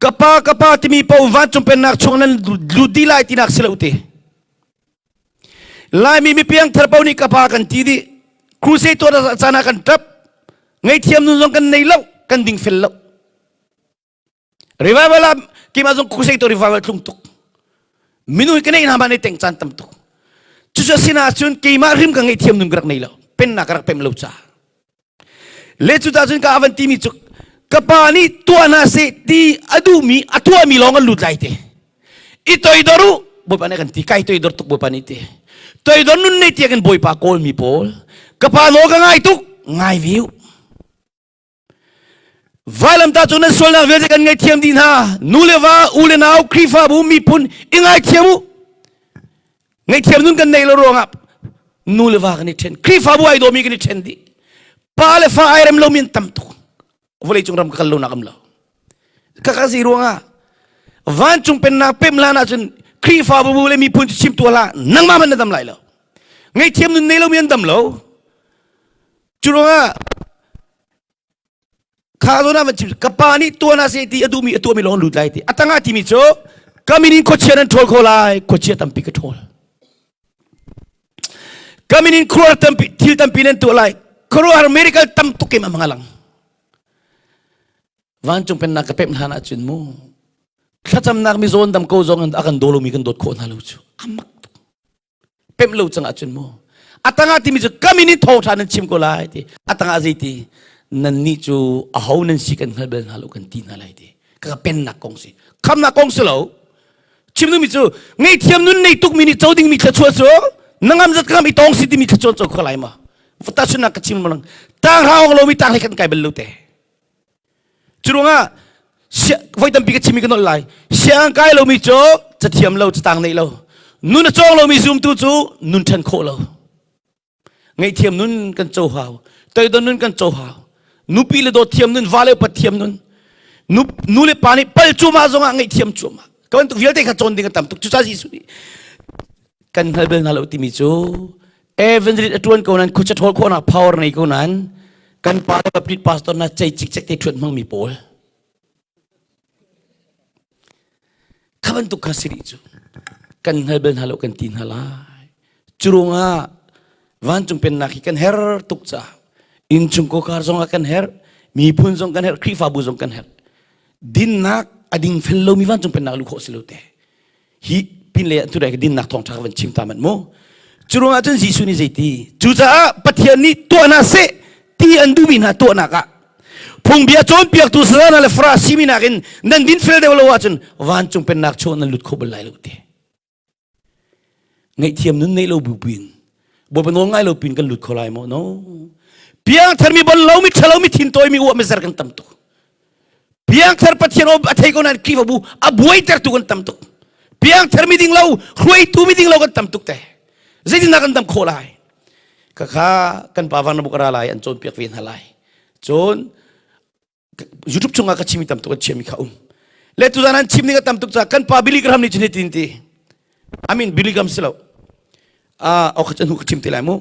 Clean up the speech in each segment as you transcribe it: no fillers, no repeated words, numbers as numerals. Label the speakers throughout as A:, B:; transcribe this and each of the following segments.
A: Ka pa ka pa timi paoh vancung pennak chung nan lut dih lai tinak si lo ti. Laimi mi piangthar paoh nih ka pa kan ti dih. Crusade tuah caan ah kan ṭap. Ngaihthiam nun zong kan nei lo, kan ding fel lo. Revival ah keimah zong crusade to revival tlung tuk. Minung hi ka neih hna ma nei teng caan tam tuk. Cucu sinah cun keimah rim ka ngaihthiam nun ka rak nei lo. Pennak ka rak pem lo caah. Le cucaah cun ka van timi cu ka pa nih tuah hna seh ti a duhmi a tuahmi lawng an lut lai te. I toidor u Bawipa nih a kan ti kai toidor tuk Bawipa nih ti. Toidor nun nei tiah kan Bawipa kawlmi pawl ka pa nawl ka ngai tuk ngai ve u. Vailamtah cu nan sualnak vialte kan ngaihthiam dih hna. Nu le va, u le nau, Khrihfabu, miphun i ngaithiam u. Ngaihthiam nun kan nei lo ruangah nu le va kan i ṭhen. Khrihfabu ai dawmi kan i ṭhen dih. Pa le fa ai rem lomi an tam tuk. Vawleicung ram ka kal lo nak am lo. Ka ka zi ruangah vancung pennak pem hlan ahcun Khrihfabu le miphun cu chim tu hlah nangmah hmanh na dam lai lo. Ngaihthiam nun nei lomi an dam lo. Cu ruangah Kha zawn ah van chim ka pa nih tuan ah seh ti a duhmi a tuahmi lawng lut lai ti. A tangah timi cu ka min in khuachia nan ṭhawl kho lai, khuachia tampi ka ṭhawl. Ka min in khuaruahhar tampi thil tampi nan tuah lai, khuaruahhar miracle tam tuk keimah hmang a lang. Vancung pennak ka pemh hlan ahcun mu thlacamnak mi zawn dam ko zong a kan daw lomi kan dawt khawh hna lo cu amak tuk. Pemh lo cang ahcun mu a tangah timi cu ka min in thawngṭha nan chim ko lai ti a tangah zei ti nannih cu aho nan si kan hngal bal hna lo kan ti hna lai ti ka pennak kong si khamnak kong si lo chim duhmi cu ngaihthiam nun nei tukmi nih co dingmi thluachuah cu nangam zat kam i tong si timi thluachuah co kho lai ma tahchunnak ka chim lang tang hra ong lomi tang hlei kan kai bal lo te Curuangah voi tampi ka chimi ka nolh lai. Siang kai lomi cu cathiam lo, catang neih lo. Nun a cawng lomi zumtu cu nun ṭhen khawh lo. Ngaihthiam nun kan co hau. Toidon nun kan co hau. Nupi le dawt thiam nun, va le upat thiam nun. Nu, nu le pa nih pal cuahmah zongah ngaihthiam cuahmah. Ka bantuk vialte kha cawn ding a tam tuk. Cucaah Jesuh nih kan hngal bal hna lo timi cu evangelist a ṭuan ko nan khuacha ṭhawl khawhnak power nei ko nan kan pa le Baptist pastor na cei cikcek te ṭhuat hmangmi pawl kha bantuk kha si rih cu kan hngal bal hna lo kan ti hna lai curuangah vancung pennak hi kan her tuk caah innchung kokar zong ah kan her miphun zong kan her Khrihfabu zong kan her dinnak a ding fel lomi vancung pennak lu khawh si lo te Hi pinlei ah tudai dinnak thawngṭha ka van chim ta manh mu. Cu ruangah cun Jesuh nih zeiti? Cucaah Pathian nih tuah hna seh ti an duhmi hna tuahnak ah phungbia cawnpiaktu Sazana le Farasi mi nakin nan dinfel deuh lo ahcun vancung pennak chung nan lut kho bal lai lo ti. Ngaihthiam nun neih lo bu buin Bawipa nawl ngai lo pin kan lut kho lai maw? No. Piangthar mi bon lo mi ṭhalo mi thin tawi mi uah mi zer kan tam tuk. Piangthar Pathian a thei ko nain Khrihfabu a buaitertu kan tam tuk. Piangthar mi ding lo, hruaitu mi ding lo kan tam tuk te. Zeitindah kan dam khawh lai? Khakha kan pa van na buk ra lai an cawnpiak ve hna lai. Cun YouTube chungah ka chimi tam tuk an chiami kha um. Le tuzan an chim ning a tam tuk ca kan pa Billy Graham nih cun hitin ti. I mean Billy Graham si lo. Ah, uh, ka ka chim te lai mu.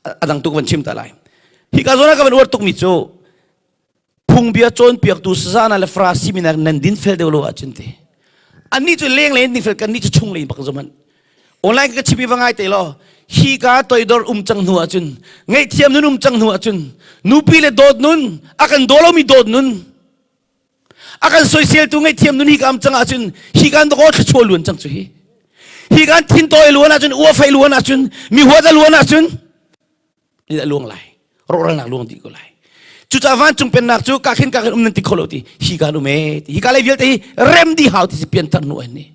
A: A dang tuk van chim ta lai. Hi ka zawn ah ka van uar tukmi cu phungbia cawnpiaktu sazana le farasi mi nan din fel deuh lo ahcun ti annih cu leng le ding fel kan nih cu chung le bak zoman online ka chim i va ngai te law hi ka toidor um cang hnu ahcun ngaihthiam nun um cang hnu ahcun nupi le dawt nun a kan daw lomi dawt nun a kan soiseltu ngaihthiam nun hi ka am cang ahcun hi kan dawk thluachuah luan cang cu hi hi kan thin tawi luan ahcun uafei luan ahcun mi huat a luan ahcun ni a luang lai rawhralnak luang dih ko lai cucaah vancung pennak cu ka khin ka khin um nan ti kho lo ti hi kan um e ti hi ka lei vialte hi rem di hau ti si pianthar nu an ni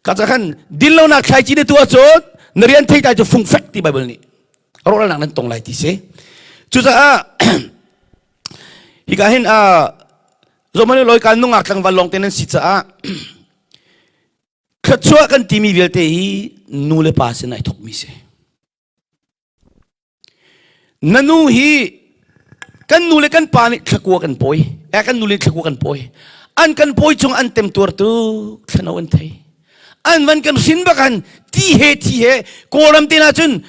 A: ka ca khan dinlonak thlaici na tuah cun na rian thei tai cu fungfek ti bible nih rawhralnak nan tong lai ti si cucaah hika hin zomani loi kan nungak tlangval lawng te nan si caah thluachuah kan timi vialte hi nu le pa sin ai thokmi si Na nu hi kan nu le kan pa nih thlakua kan pawi. Eh kan nu le thlakua kan pawi. An kan pawi chung an temtuar tu thlano an thei. An van kan hrin bak han ti he thi he Kawlram te na cun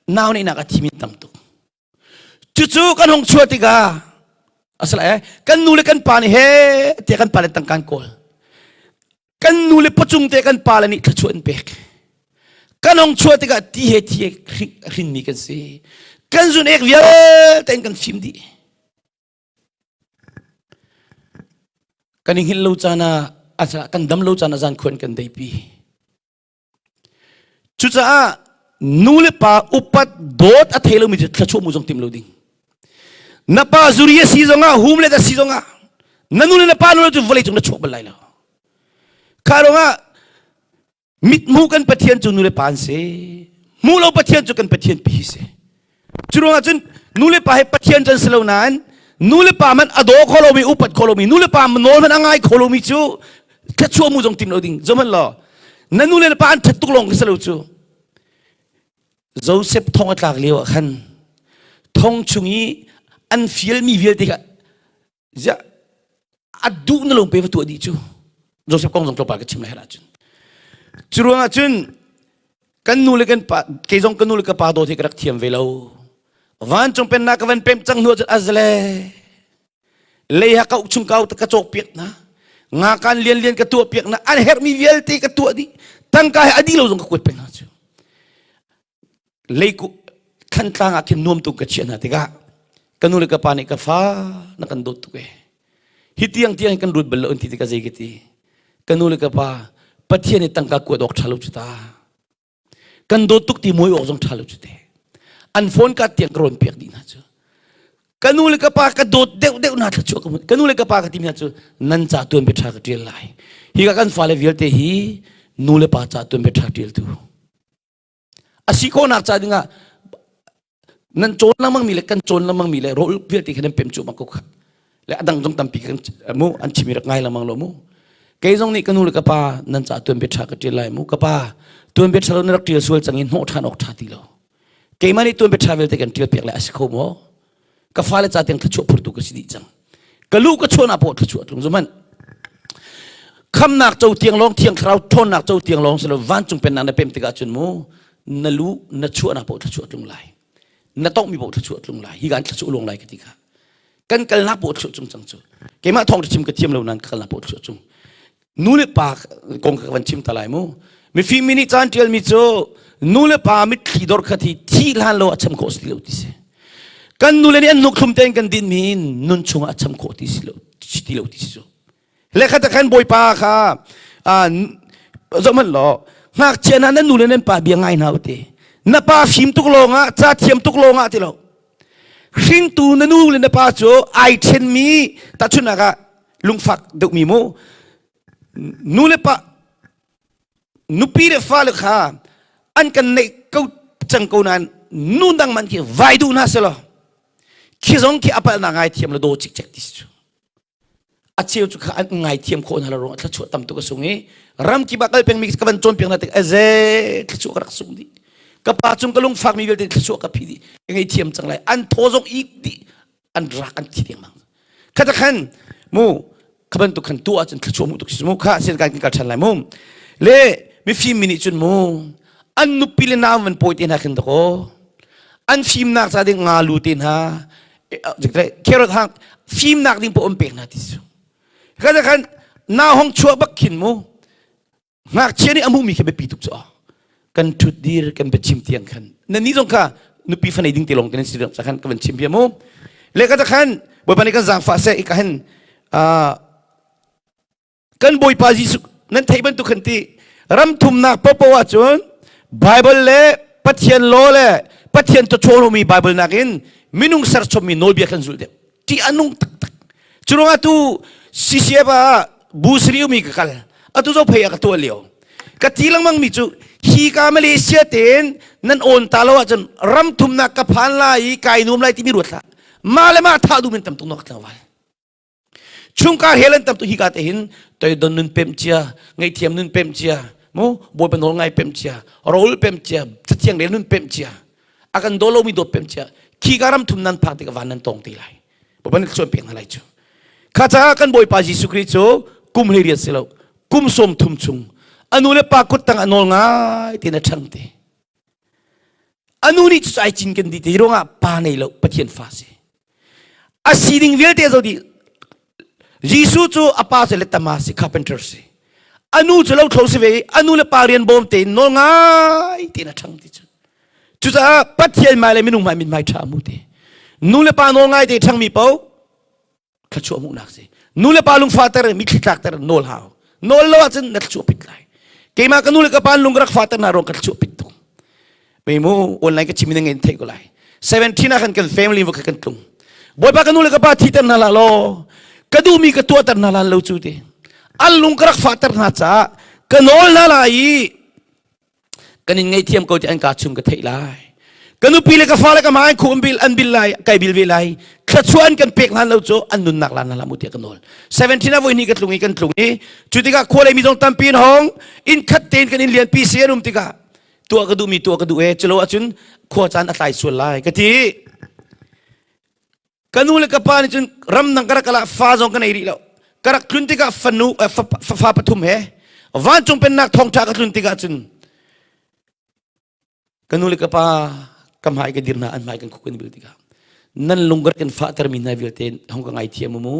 A: nau neihnak a thimi tam tuk. Cucu kan hong chuah tikah. Asala eh kan nu le kan pa nih he tiah kan pa le tangkan kawl. Kan nu le pacung te kan pa le nih thluachuah an pek. Kan hong chuah tikah ti he thi he hrinmi kan si. Kan zun ek vialte in kan fim dih. Kan i hngilh lo caan ah kan dam lo caan ah zan khuan kan deipi. Cucaah nu le pa upat dawt a thei lomi cu thluachuah mu zong tim lo ding. Na pa zuri a si zongah hum le a si zongah na nu le na pa nu cu vawlei cung na chuak bal lai lo. Kha ruangah mithmuh kan Pathian cu nu le pa an si. Hmuh lo Pathian cu kan Pathian pi si. Cu ruangah cun nu le pa he Pathian cu an si lo nain nu le pa man a daw kho lomi upat kho lomi nu le pa nawl man a ngai kho lomi cu thluachuah mu zong tim lo ding zohmanh law na nu le na pa an that tuk lawng khi si lo cu Joseph thong a tlak lio ah khan thong chung i an fialmi vialte kha ziah a duh na lung pe va tuah dih cu Joseph kong zong tlawmpal ka chim lai ahcun cu ruangah cun kan nu le kan pa kei zong ka nu le ka pa dawt hi ka rak thiam ve lo vancung pennak ka van pem cang hnu ahcun azle lei ha ka chung kau ka cawk piak na nga kan lian lian ka tuah piak na an herhmi vialte ka tuah dih tangka he adi lo zong ka kuat peng hna cu leiku Thantlang ah khin nuam tuk ka chiah hna tikah ka nu le ka pa nih ka fa na kan dawt tuk e hi tiang tiang kan rut bal lo an ti tikah zei ka ti ka nu le ka pa Pathian nih tangka kuat awk ṭha lo cu ta kan dawt tuk ti muai awk zong ṭha lo cu te an phone ka tiang ka rawn piak dih hna cu ka nu le ka pa ka dawt deuh deuh hna thluachuah ka ka nu le ka pa ka ti hna cu nan ca tuan bia ṭha ka ṭial lai hi ka kan fale vialte hi nu le pa ca tuan bia ṭha ṭial tu A si khawhnak ca dingah nan cawn lengmang mi le kan cawn lengmang mi le rawl vialte kha nan pem cu ko kha le a dang zong tampi kan mu an chimi rak ngai lengmang lo mu kei zong nih ka nu le ka pa nan ca tuan bia ṭha ka ṭial lai mu ka pa tuan bia ṭha lo na rak ṭial sual cang i hnawh ṭhan awk ṭha ti lo keimah nih tuan bia ṭha vialte kan ṭial piak le a si kho maw Ka fale ca tiang thluachuah phurtu ka si dih cang. Ka lu ka chuan ah pawh thluachuah tlung zuman. Khamnak co tiang lawng thiang thlarau ṭhawnnak co tiang lawng si lo vancung pennak na pem tikah cun mu na lu na chuahnak paoh thluachuah tlung lai. Na tonghmi paoh thluachuah tlung lai. Hi kan thluachuah luang lai ka ti kha. Kan kalnak paoh thluachuah cung cang cu. Keimah thawng chim ka thiam lo nan ka kalnak paoh thluachuah cung. Nu le pa kong ka van chim ta lai mu. Mifim mi nih caan ṭialmi cu nu le pa mitthli dor khat hi thi hlan lo a cham khawh si lo ti si. Kan nu le nih an nuk thlum tein kan dinmi nun chungah a cham khawh ti si lo ti lo ti si cu. Le khat khan bawipa kha zoh hmanh law ngakchia hna nan nu le nan pa bia ngai hna u ti. Na pa fim tuk lawngah ca thiam tuk lawngah ti lo. Hringtu na nu le na pa cu ai ṭhenmi tahchunhnak ah lungfak deuhmi mu nu le pa nupi le fale kha an kan neih ko cang ko nain nu dang man khi vai duh hna selaw khi zong khi apal na ngai thiam le do cikcek ti cu a cheu cu kha an ngai thiam khawh hna lo ruang thluachuah tam tuk a sung i ram kip ah kal pengmi ka van cawnpiak hna tik aze thluachuah ka rak sung dih ka pa cung ka lungfak mi vialte thluachuah ka phi dih ka ngei thiam cang lai an thaw zong ik dih an rak an thi dengmang khata khan mu kha bantuk khan tu ahcun thluachuah mu tuk si mu kha sin kan kal ṭhan lai mu le mifim mi nih cun mu an nupi le nau van pawi te hna khin dakaw an fimnak ca ding nga lu te hna carrot hang fimnak ding paoh an pek hna ti su kha khan na hong chuah bak khin mu ngakchia nih a hmuhmi khi biapi tuk cu kan ṭhut dir kan biachim tiang khan na ni zong kha nupi fanei ding te lawng kan si ca khan ka van chim bia mu le ka khan bawipa nih kan zaangfah seh i ka han kan bawipa Jesuh nan theih bantuk khan ti ram thumnak popo ahcun Bible le Pathian law le Pathian chawhlomi Bible nakin minung serchommi nawlbia kan zulh deuh ṭih a nung taktak cu ruangah tu CCF ah bu sari umi ka kal atu zo phei ah ka tuah lio ka ti lengmang mi cu hi ka Malaysia tein nan awn ta lo ahcun ram thumnak ka phan lai i kai nuam lai timi ruat hlah mah le mah thah duh men tam tuk nok tlangval chungkar hel an tam tuk hi ka te hin toidon nun pem cia ngaihthiam nun pem cia mu bawipa nawl ngai pem cia rawl pem cia cathiang rel nun pem cia a kan daw lomi dawt pem cia khi ka ram thum nan phak tikah van nan tong te lai bawipa nih chuan pek hna lai cu kha caah kan bawipa Jesuh Khrih cu kum 18 si lo kum 30 chung a nu le pa kut tang a nawl ngai te na ṭhang te a nu nih cu ai cin kan di te ruangah pa nei lo Pathian fa si. A sining vialte zo dih. Jesuh cu a pa cu letama si, carpenter si. A nu cu lothlo si ve i a nu le pa rian bawm tein nawl ngai tein a ṭhang ti cu. Cucaah Pathian hmai le minung hmai mithmai ṭha mu ti. Nu le pa nawl ngai te ṭhangmi paoh thluachuah hmuhnak si. Nu le pa lungfahter mitthli tlakter nawl hau. Nawl lo ahcun na thluachuah pit lai. Keimah ka nu le ka pa lung ka rak fahter hna ruang ka thluachuah pit tuk. Mei mu online ka chim in ngein theih ko lai. 17 ah khan kan family va kan tlung. Bawipa ka nu le ka pa thiter hna la law ka duhmi ka tuahter hna lan lo cu ti. An lung ka rak fahter hna caah ka nawl hna lai i kan in ngaihthiam ko ti an ka chung ka theih lai. Ka nupi le ka fale ka ma an khu an bil an bil lai kai bil ve lai. Thluachuah an kan pek hlan lo cu an nunnak lan hna mu tiah ka nawl. 17 ah voi hnih ka tlung i kan tlung i cu tikah khua lei mi zong tampi in hong inn khat tein kan inn lianpi si an um tikah tuah ka duhmi tuah ka duh e culo ahcun khua caan a tlai sual lai ka ti ka nu le ka pa nih cun ramdang ka rak kal ah fa zong ka nei rih lo ka rak tlun tikah fanu fa pathum he vancung pennak thawngṭha ka tlun tikah cun ka nu le ka pa ka hmai ka dir hna an hmai kan khuk kan bil tikah nan lung ka rak kan fahter mi hna vialte hong ka ngaithiam mu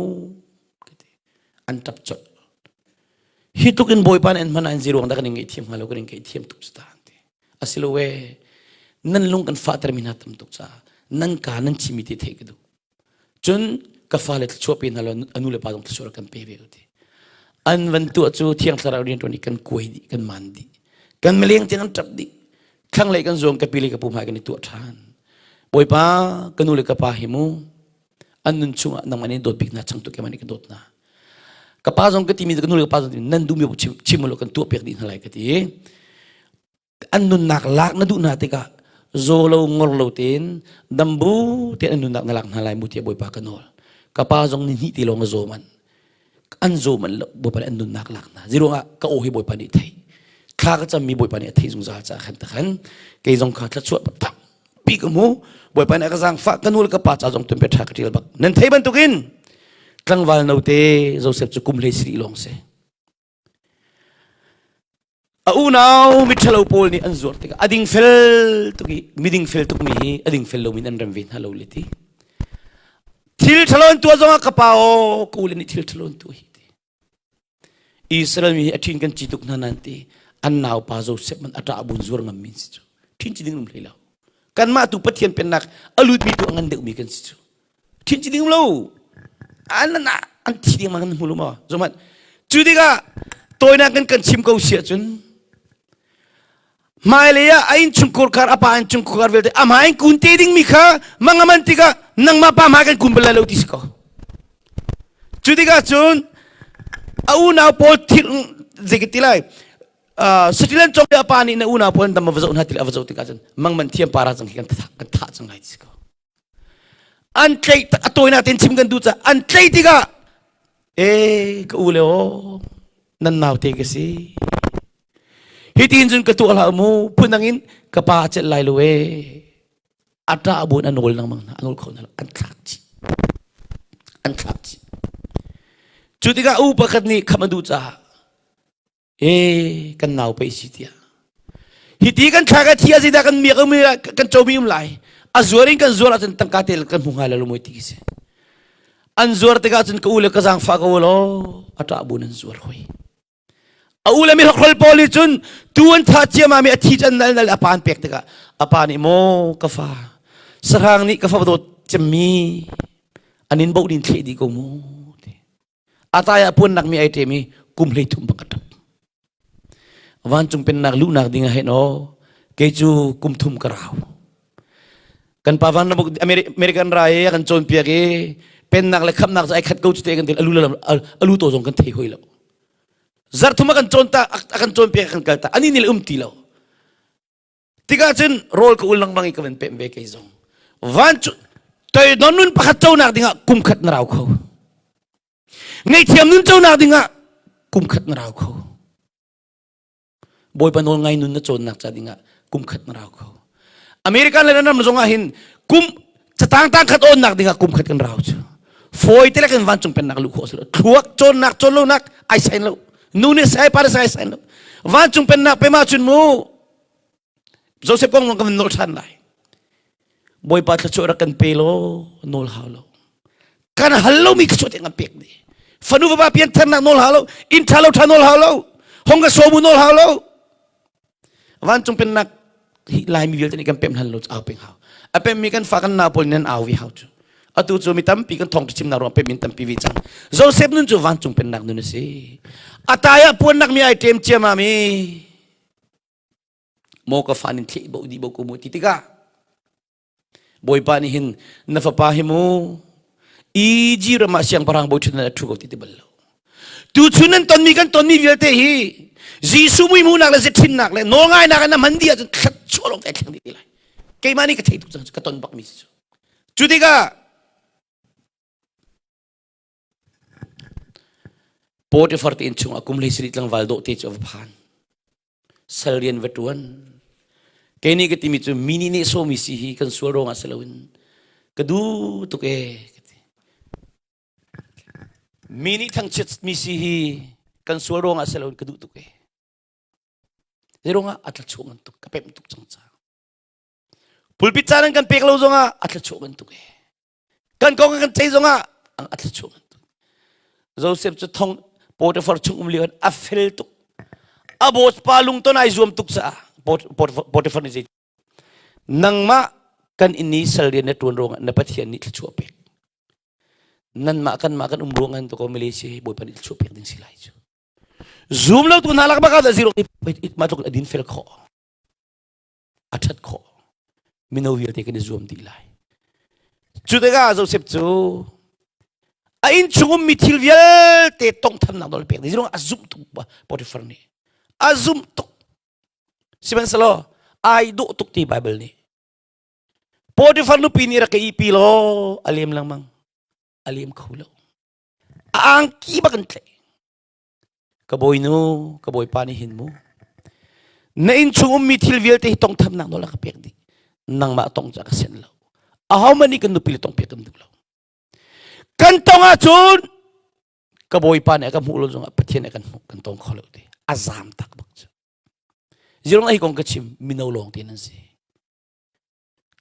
A: an ṭap colh. Hi tluk in Bawipa nih an hman ah ziruang dah kan in ngaihthiam hnga lo kan in ngaihthiam tuk cu ta an ti. Asilo we nan lung kan fahter mi hna tam tuk caah nan ka nan chimmi te theih ka duh. Cun ka fale thluachuah pe hna law a nu le pa zong thluachuah kan pe ve ti. An van tuah cu thiang thlarau rianṭuan i kan kuai dih kan man dih. Kan mileng tiang an ṭap dih. Thlanglei kan zuang ka pi le ka pu hmai kan i tuah ṭhan. Bawipa ka nu le ka pa hi mu an nun chungah nangmah nih dawt bik hna changtu keimah nih ka dawt hna ka pa zong ka timi ka nu le ka pa zong timi nan duhmi chim chim law kan tuah piak dih hna lai ka ti an nunnak lak na duh hna tikah zaw lo ngor lo tein dambu tein an nunnak na lak hna lai mu tiah bawipa ka nawl ka pa zong ni hnih ti lawng a zaw man an zaw man lo bawipa nih an nunnak lak hna ziruangah ka aw hi bawipa nih thei thla ka cammi bawipa nih a theih zungzal caah khan takhan kei zong kha thluachuah tam pi ka hmu bawipa nih a ka zaangfah ka nu le ka pa ca zong tumpe ṭha ka ṭial bak nan thei bantukin tlangval note Joseph cu kum hlei sarih lawng si a unau miṭhalo pawl nih an zuar tikah a dingfel tuk i miding fel tukmi hi a dingfel lomi an rem ve hna lo le ti thil ṭhalo an tuah zongah ka pa aw ka ule nih thil ṭhalo an tuah hi ti Israel mi hi a ṭhin kan ci tuk hna nan ti an naupa Joseph man a ṭah bun zuar ngammi si cu ṭhin ci ding um hlei lo kanmah tu Pathian pennak a lutmi tu a ngan deuhmi kan si cu ṭhin ci ding lo an an an thi ding man kan hmu lo maw zohmanh cu tikah tawinak kan kan chim ko si ahcun hmailei ah a innchungkhar khar a pa innchungkhar vialte a hmai in kun te dingmi kha mangaman tikah nangmah pa hmai kan kun bal lai lo ti si ko cu tikah cun a unau pawl thil zei ti lai satilan cong a pa nih na unau pawl an dam a va zoh hna ti a va zoh tikah cun mangman thiam para cang hi kan thah kan thah cang lai ti si ko an tleih a tawinak tein chim kan duh caah an tleih tikah e ka u le aw nan naute ka si hi tin cun ka tuah hlah mu phundang in ka pa a celh lai lo e a ṭah buin a nawl lengmang hna a nawl kho hna lo an thlak chih an thlak chih cu tikah u pakhat nih kham a duh caah e kan nau pei si tiah hiti kan thla ka thi a zeidah kan miak um kan comi um lai a zuar in kan zuar ahcun tangka te kan hmu hnga lo moi ti si an zuar tikah cun ka u le ka zaangfah ka u law a ṭah bu nan zuar hoi a u le mi hrokhrol pawl nih cun tu an thah ciamah mi a thi an nal nal a pa an pek tikah a pa nih maw ka fa sahrang nih ka fa dawt cemmi an in boh din thleh dih ko mu a tai ah puannak mi ai ṭem i kum 33 bak a ṭap vancung pennak luhnak ding ah hen aw kei cu kum thum ka rau kan pa van American rai a kan cawnpiak i pennak le khamnak cu ai khat ko cu te kan til alu alu to zong kan thei hoi lo zarthum a kan cawn ta a kan cawnpiak kan kal ta ani nih le um ti lo Tikah cun rawl ka ul lengmang i ka van pemh ve kei zong. Van cu toidon nun pakhat conak dingah kum khat na rau kho. Ngaihthiam nun conak dingah kum khat na rau kho. Bawipa nawl ngai nun na cawnnak ca dingah kum khat na rau kho. American le ram zong ah hin kum catang tang khat awnnak dingah kum khat kan rau cu. Fawi te le kan vancung pennak luh khawh lo. Thluak cawnnak cawn lonak ai sain lo. Nu nih sai pa nih sai sain lo. Vancung pennak pema cun mu Joseph kong zong kan van nawl ṭhan lai. Bawipa thluachuah rak kan pe law nawl hau lo. Kan hal lomi ka chuah kan pek dih. Fanu vapa pian tharnak nawl hau lo, inn tha lo tha nawl hau lo, hong ka somu nawl hau lo. Vancung pennak hi Laimi vialte nih kan pem hlan lo au peng hau. A pemmi kan fa kan nau pawl nih nan au vi hau cu. Atu cu mi tampi kan thawng chimnak ruang pem in tampi vi cang. Joseph nun cu vancung pennak nun a si. A tai ah puannak mi ai ṭem ciamam i maw ka fa nin thleh bo di bo ko mu ti tikah Bawipa nih hin na fapa hi mu Egypt ram ah siangpahrang bawi ṭhutdan a ṭhu ko ti ti bal lo. Tuchun nan tonmi kan tonmi vialte hi Jesuh mui hmuhnak le zethinnak le nawlngainak in na hman dih ahcun thluachuah lawng te thleng dih lai. Keimah nih ka thei tuk cang ka ton bakmi si cu. Cu tikah Potifar te inn chungah kum hlei sarih tlangval dawh te cu a va phan. Sal rian va ṭuan. Kei nih ka timi cu mi nih nehsawhmi si hi kan sual ruangah si loin ka duh tuk ee ka ti. Mi nih thangchiatmi si hi kan sual ruangah si loin ka duh tuk ee. Zei ruangah a tlachuah ngan tuk, ka pemh tuk cang caah. Pulpit caan an kan pek lo zongah a thlachuah ngan tuk ee. Kan kong kan ceih zongah a thluachuah ngan tuk. Joseph cu thong Potiphar chung um lio a fel tuk. A boss pa lungton ai zuam tuk caah Potiphar nih zei nangmah kan inn i sal rian na ṭuan ruangah na Pathian nih thluachuah pek. Nanmah kanmah kan um ruangah to ko Malaysia hi Bawipa nih thluachuah pek ding si lai cu. Zum lo tu hna lak bak ah zero mah tluk a din fel khawh. A ṭhat khawh. Mino vialte kan i zuam dih lai. Cu tikah Joseph cu a inn chung ummi thil vialte tongthamnak nawl pek dih. A zumh tuk Potiphar nih. A zumh tuk. Sihmanhsehlaw ai dawh tuk ti Bible nih. Potiphar nupi nih rak ka ihpi law a lem lengmang. A lem kho lo. A angki bak an tlaih. Ka bawinu, ka bawipa nih hin mu. Na inn chung ummi thil vialte hi tongthamnak nawl a ka pek dih. Nangmah tong cu a ka senh lo. Ahohmanh nih kan nupi le tong piak kan duh lo. Kan tong ahcun ka bawipa nih a ka hmuh lo zongah Pathian nih a kan hmuh kan tong kho lo ti. A zaam tak bak cu. Zirong hi kong ka chim mino lawng te nan si.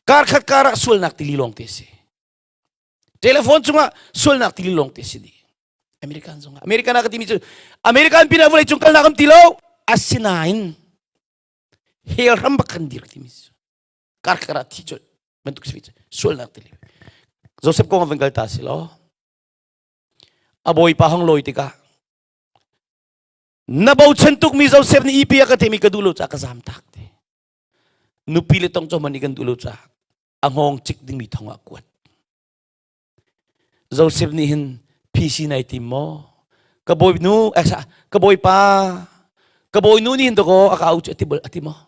A: Kar khat kar ah sualnak tili lawng te si. Telephone cungah sualnak tili lawng te si dih. American zongah American ah ka timi cu American pin ah vawlei cung kalnak am ti lo asinain hell ram bak kan dir timi cu kar kar ah thi colh bantuk si sualnak tili Joseph kong van kal ta si law a bawipa hong lawi tikah na bochan tukmi Joseph nih ipi a ka temi ka duh lo ca ka zam tak te nupi le tong chom ni kan duh lo ca a hngawng cik dingmi thong ah kuat. Joseph nih hin PC nai tim maw? Ka bawinu, eh, ka bawipa, ka bawinu nih hin dakaw a ka au cu ati bal ati maw?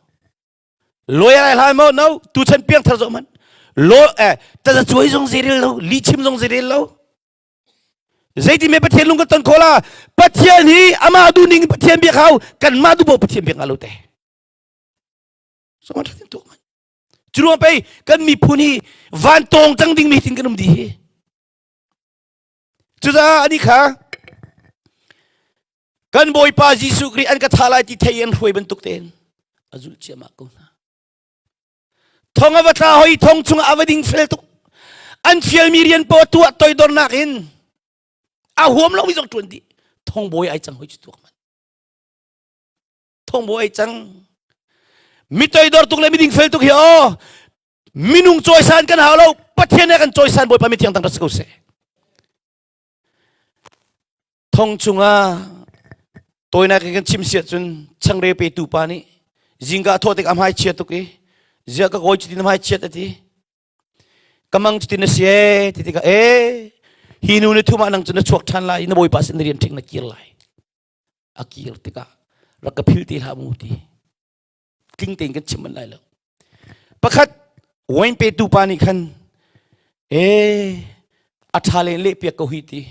A: Lawyer ai hlai maw? No, tu chan piang thar zawh man. Lo eh taza cuai zong zeril lo, li chim zong zeril lo. Zeiti me Pathian lung kan ton kho la? Pathian hi amah duh ning Pathian biak hau, kanmah duh bo Pathian biak nga lo te. So man thatin tuk man. Curuang pei kan miphun hi van tawng cang dingmi tin kan um dih hi. Cucaah ani kha kan Bawipa Jesuh Khrih an ka tha lai ti thei an hruai bantuk tein a zulh ciammah ko hna. Thong a va tla hoi thong chungah a va ding fel tuk. An fialmi rian paoh tuah toidornak in a huam lomi zong ṭuan dih. Thongbawi ai cang hoi cu tuak man. Thongbawi ai cang. Mi toidor tuk le miding fel tuk hi aw minung cawisan kan hau lo Pathian he kan cawisan Bawipa mithiang tang si ko seh. Thong chungah tawinak in kan chim siah cun changreu petu pa nih zingka thawh tik a hmai chia tuk i ziah ka kawi cutin hmai chiat ati ka mang cutin a si ee ti tikah ee hi nu ni thum ah nang cu na chuak ṭhan lai na bawipa sin na rian ṭhing na kir lai a kir tikah rak ka phil ti hlah mu ti tling tein kan chim manh lai lo pakhat wine petu pa nih khan ee a ṭha len leh piak ko hi ti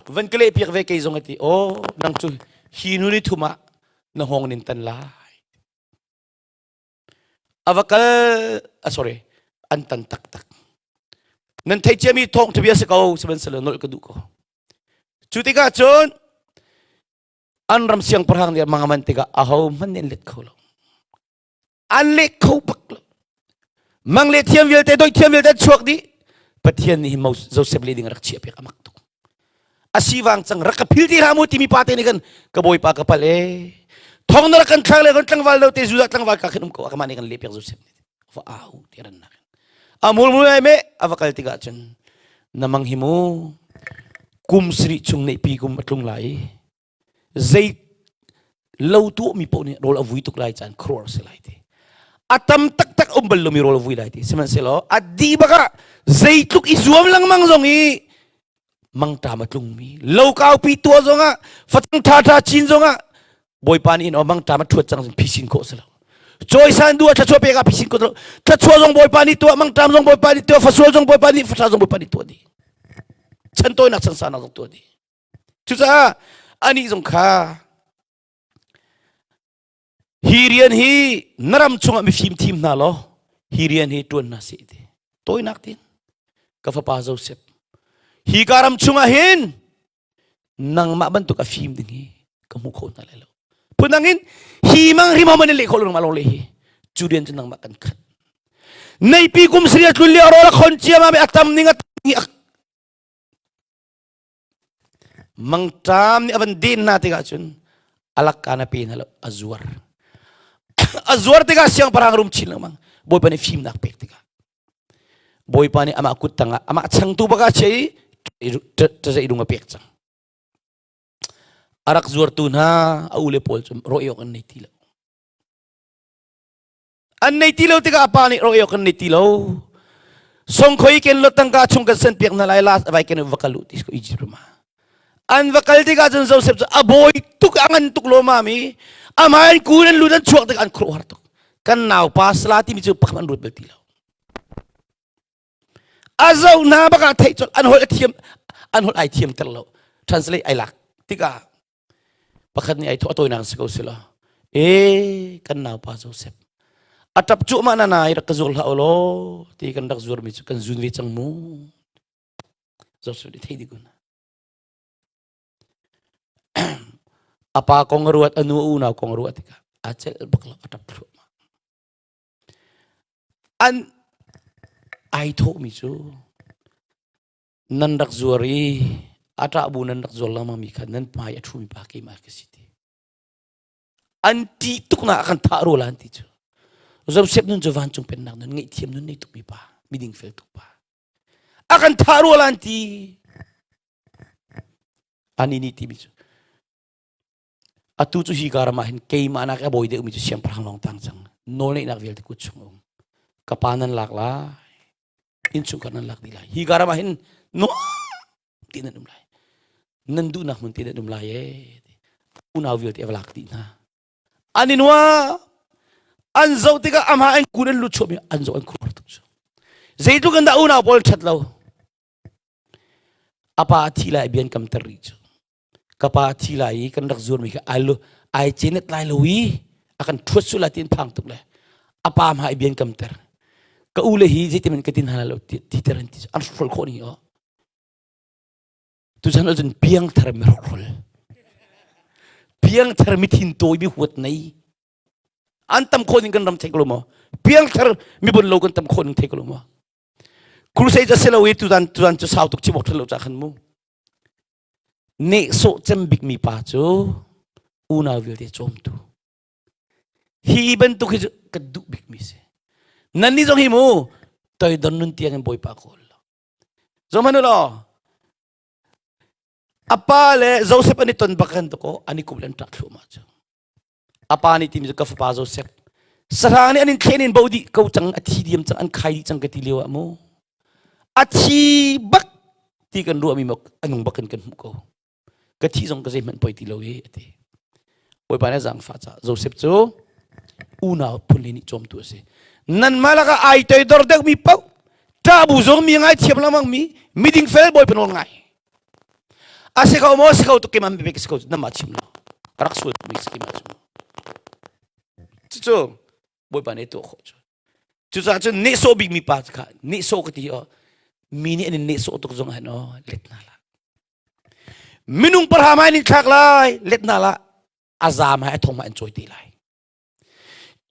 A: van ka leh piak ve kei zong a ti aw nang cu hi nu ni thum ah na hngawng nin tan lai a va kal a sorry an tan taktak nan theih ciami thawng ṭha bia si ko sihmanhsehlaw nolh ka duh ko cu tikah cun an ram siangpahrang nih mang man tikah aho hmanh nih an let kho lo an let kho bak lo mang le thiam vialte doi thiam vialte an chuak dih. Pathian nih hin Joseph le ding rak chiah piak amak tuk. Asi wang cang rak ka phil ti hlah mu timi pa te nih kan ka bawipa ka pal e. Thong na rak kan thlak le kan tlangval lo te Judah tlangval ka khin um ko akama nih kan le piak Joseph nih. Va au ti ran nak. Amul mul ai me ava kal tikah cun namang hi mu kum sri chung nei pi kum atlung lai zei lo tuahmi paoh nih rawl a vui tuk lai caan khuaruahhar si lai ti. A tam taktak um bal lomi rawl a vui lai ti. Sihmanhsehlaw a dih bak ah zeitluk i zuam lengmang zong i mangṭam a tlungmi lo kaupi tuah zongah facang ṭhaṭha cin zongah Bawipa nih in aw mangṭam a ṭhuat cang cun phisin khawh si lo. Cawisan duh ah thluachuah pek ah phisin khawh lo. Thluachuah zong Bawipa nih tuah, mangṭam zong Bawipa nih tuah, fasual zong Bawipa nih, faṭha zong Bawipa nih tuah dih. Chan tawinak chan saunak zong tuah dih. Cucaah anih zong kha hi rian hi na ram chungah mifim thim hna law hi rian hi ṭuan hna seh ti. Tawinak tin ka fapa Joseph hi ka ram chungah hin nangmah bantuk a fim ding hi ka hmu kho hna lai lo. Phundang in hi mang rim man leh kho lo nangmah lawng le hi cu rian cu nangmah kan khat. Neipi kum sari a tlun lio rawl a khon cia ma a tam ning a tam ning a Mangṭam nih a van den hna tikah cun a lakka na pe hna lo a zuar. A zuar tikah siangpahrang rum chin lengmang. Bawipa nih fimnak pek tikah Bawipa nih amah kut tangah amah changtu bak ah chia i ṭazei dung a pek cang. A rak zuartu hna a ule pawl cu rawh awk an nei ti lo. An nei ti lo tikah a pa nih ro kan nei ti lo. Songkhoi ken lo tangka chung kan sen piak hna lai la vai ken va kal u ti ko Egypt ram ah. An va kal tikah cun Joseph cu a bawi tuk a ngan tuk lo ma mi amah in kun an lut an chuak tikah an khuaruahhar tuk. Kan naupa sala timi cu pakhat an ruat bal ti lo. A zoh hna bak ah theih colh an holh a thiam an holh ai thiam ter lo. Translate ai lak tikah Pakhat nih ai thawh a tawinak si ko sila. E kan naupa Joseph. A ṭap cuahmah na nai rak ka zuar hlah law ti kan rak zuarmi cu kan zun ve cang mu. Joseph nih thei dih kun. A pa kong a ruat, a nu a unau kong a ruat tikah a celh bak lo, a ṭap thluahmah. An ai thawhmi cu Nan rak zuar i a ṭah bu nan rak zuar lengmang mi kha nan hmai a ṭhumi pa keimah ka si ti. An ṭih tuk nak ah kan thah rua la an ti cu. Joseph nun cu vancung pennak nun ngaihthiam nun nei tukmi pa, miding fel tuk pa. A kan thah rua la an ti. Ani nih timi cu Atu cu hi ka ram ah hin keimah nak a bawi deuhmi cu siangpahrang lawng tang cang. Nawlngeihnak vialte kut chung um. Ka pa nan lak lai. Innchungkhar nan lak dih lai. Hi ka ram ah hin nuam ti nan um lai. Nan duhnak hmun ti nan um lai ee. Unau vialte a va lak dih hna. An i nuam. An zoh tikah amah an kun an lut chuahmi an zoh an khuar tuk cu. Zeitluk in dah unau pawl ṭhat lo. A pa a thi lai bian kam ter rih cu. Ka pa a thi lai i kan rak zuarmi kha ai lu ai cenet lai lo i a kan ṭhuat sual lai ti an phang tuk le a pa hmai bian kam ter ka u le hi zeitin man ka tin hna lo ti ter an ti an hrol khawh ni o tuchan ahcun piangthar mi hrol piangthar mi thin tawi mi huat nei an tam khawh ning kan ram thei ko lo maw piangthar mi bon lo kan tam khawh ning thei ko lo maw crusade a si lo i tutan tutan cu sau tuk chim awk ṭhat lo ca khan mu Nehsawh cem bikmi pa cu unau vialte cawmtu. Hi bantuk hi cu ka duh bikmi si. Nannih zong hi mu toidor nun tiang in Bawipa kawl lo. Zohhmanh u law, a pa le Joseph an i ton bak kan tuko an i kup le an ṭah thluahmah cu. A pa nih timi cu ka fapa Joseph. Sahrang nih an in thlen in bo dih ko cang, a thi diam cang, an khai dih cang ka ti lio ah mu. A thi bak ti kan ruahmi maw a nung bak in kan hmuh ko. Ka thi zong ka zeihmanh poi ti lo i a ti. Bawipa nih a zaangfah caah Joseph cu unau phun nih cawmtu a si. Nanmah lakah ai toidor deuhmi paoh ṭahbu zong mi ngai thiam lengmang mi miding fel Bawipa nawl ngai. A si ko maw si ko tuk keimah bik si ko namah chim lo. Rak sual mi si keimah cu. Cucu Bawipa nih tuah khawh cu. Cucaah cun nehsawh bikmi pa kha nehsawh ka ti oh mi nih an in nehsawh tuk zong ah hin oh let hna la. Minung pahra mai nih thlak lai let hna la a zaam hai a thong ma an cawi te lai.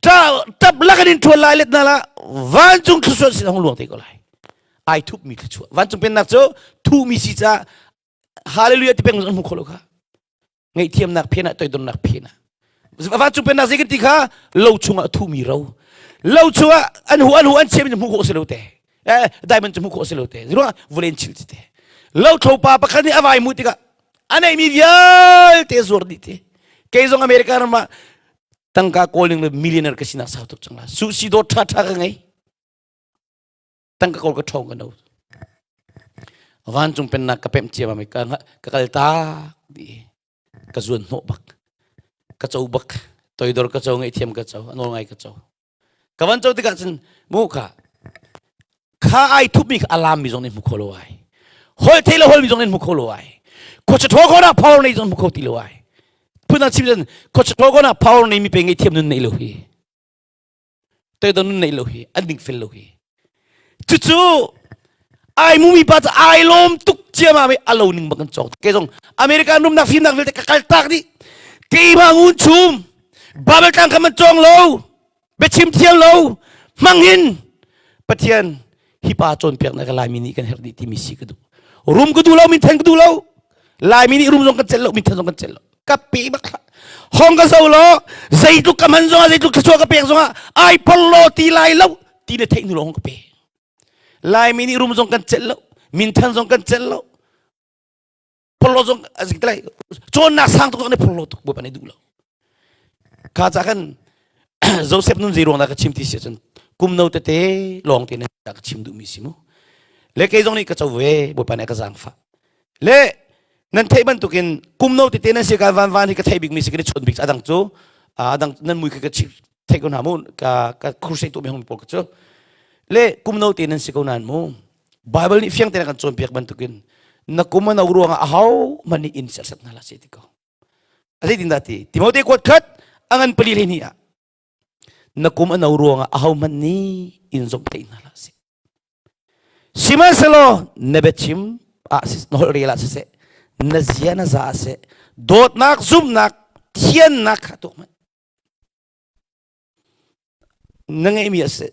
A: Tap lak in ṭhuan lai let hna la vancung thlusuan sin hong luang te ko lai. Ai thupmi thluachuah. Vancung pennak cu thuhmi si caah hallelujah ti peng zong hmu kho lo kha. Ngaihthiamnak phen ah toidornak phen ah. Vancung pennak zei kan ti kha lo chungah thuhmi ro. Lo chungah an hu an hu an chiam in hmuh khawh si lo te. Eh diamond cu hmuh khawh si lo te. Ruang vulen chil ti te. Lo thlopa pakhat nih a vai mu tikah a neihmi vialte zuar dih ti. Kei zong America ram ah tangka kawling le millionaire ka sinak sau tuk cang la. Su si dawt tha tha ka ngei. Tangka kawl ka ṭhawng ka no. Vancung pennak ka pemh cia mi ka ka kal tak di ka zuan hnawh bak ka co bak toidor ka co ngaihthiam ka co nawl ngai ka co ka van co tikah cun mu kha kha ai thup mi kha alam mi zong nih hmu kho lo ai hol thei lo hol mi zong nih hmu kho lo ai khuacha thaw ko na power nei zong hmu kho ti lo ai phun chim cun khuacha thaw ko na power nei mi pe ngaihthiam nun nei lo hi toidor nun neih lo hi an ding fel lo hi cucu ai mumi pa cu ai lawm tuk ciamam i a lo ning bak an cawk ke zong America numnak fimnak vialte ka kal tak dih keimah ngun chum Babel tlang kha man cawng lo biachim thiam lo hmang hin Pathian hi pa cawnpiaknak ka Laimi nih kan herh dih timi si ka duh rum ka duh lo min then ka duh lo Laimi nih rum zong kan celh lo min then zong kan celh lo ka pe bak hlah hong ka zo lo zeitluk ka hman zongah zeitluk thluachuah ka pek zongah ai pol lo ti lai lo ti na theih hnu lo hong ka pe Laimi nih rum zong kan celh lo minthan zong kan celh lo phorlo zong lai cawnnak sang tuk zong nih phorlo tuk bawipa nih duh lo kha ca kan Joseph nun zei ruang dah ka chim ti si ahcun kum no tete lawng te na ka chim duhmi si mu le kei zong nih ka co ve bawipa nih a ka zaangfah Le nan theih bantukin kum no tete nan si ka van van hi ka theih bikmi si kan i chawn bik adang cu adang nan mui ka theih ko hna mu ka ka crusade tu mi hong pawl ka cu le kum no te nan si ko nan mu Bible nih fiang te kan cawnpiak bantukin na kum a no ruangah a ho man nih in serhsat hna la se ti ko a zeitin dah ti Timote kuat khat a ngan pali le ni ah na kum a no ruangah a ho hmanh nih in zomhtaih hna hlah seh sihmanhsehlaw na biachim ah na holh rel ah siseh na zia na za ah seh dawtnak zumhnak thiannak kha tuak hmanh na ngeihmi a si